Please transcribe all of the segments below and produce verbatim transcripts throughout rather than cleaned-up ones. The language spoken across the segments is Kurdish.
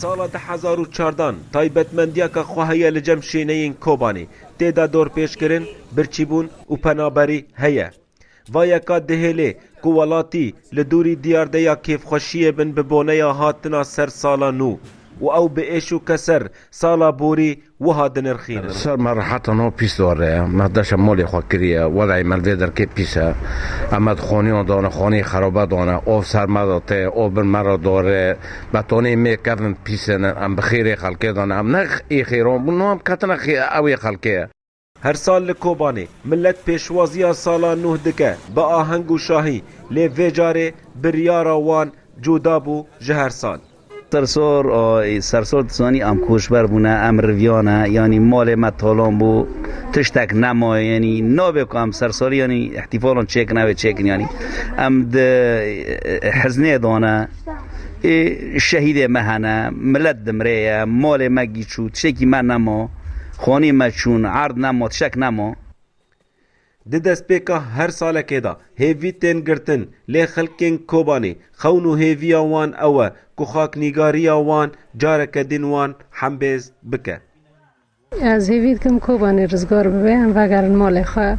Sala du hezar û çardan taybetmendiyeke xwe heye li cem şêneyên Kobanê. Tê de dorpêçkirin, birçîbûn û penaberî heye. Va yeka dihêlê ku welatî li dûrî diyardeya kêfxweşiyê bin bi boneya hatina ser sala nû û ew bi êş û keser sala borî wiha dinirxînin. Ser me reheta no pîs dore, me deşa molê xwe kiriye, wedayê me li vê derkê pîs e. Em me di xoniyan dane, xonî xerobe dane, ov ser me de tê, ov bin me re dore, betonê mê kevin pîs in, em bi xêrê xelkê dane, em ne ê xêran bûn, no em ketine xê-, ew ê xelkê. Her sal li Kobanê millet pêşwaziya sala nûh dike, bi aheng û şahî, lê vê carê biryara wan cuda bû ji her sal. Sersor, o, sersor dizanî em koçber bûne, em riviyane, yanî malê me talan bû, tiştek nema, yanî nabe ku em sersorî, yanî îhtîfalan çêkin, ew ê çêkin, yanî em di, e, hiznê dane. Ê şehîdê me hene, milet dimrê ye, malê me gî çû, tiştekî me nema, xanî me çûn, erd nema, tiştek nema. Di destpêka her salekê de hêvî tên girtin, lê xelkên Kobanê xewn û hêviya wan ew e ku xaknîgariya wan careke din wan hembêz bike. Ez hêvî dikim Kobanê rizgar bibe, em vegerin malê xwe,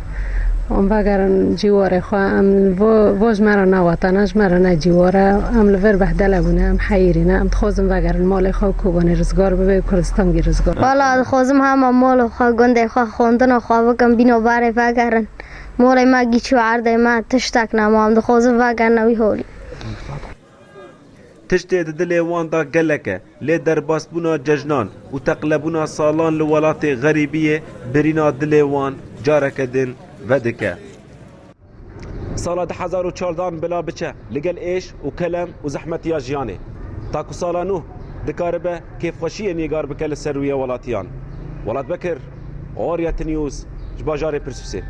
em vegerin cîwarê xwe, em vo, vo ji me re ne watan e, ji me re ne cîwar e, em li vir behdele bûne, em heyirî ne, em dixwazin vegerin malê xwe û Kobanê rizgar bibe û Kurdistan gî rizgar. Wala dixwazim hema malê xwe, gundê xwe, xwendina xwe bikim, bîno barê vegerin. Malê me gî çû erdê me, tiştek nema, em dixwazin vegerine wî holî. Tiştê di dilê wan de gelek e, lê derbasbûna cejnan û teqlebûna salan li welatê xerîbiyê birîna dilê wan careke din vedike. Sala du hezar û çardan bila biçe li gel êş û kelem û zehmetiya jiyanê. Ta ku sala nû dikaribe kêfxweşiyê nîgar bike li ser rûyê welatiyan. Welat Bekir, Orient News, ji bajarê Pirsûsê.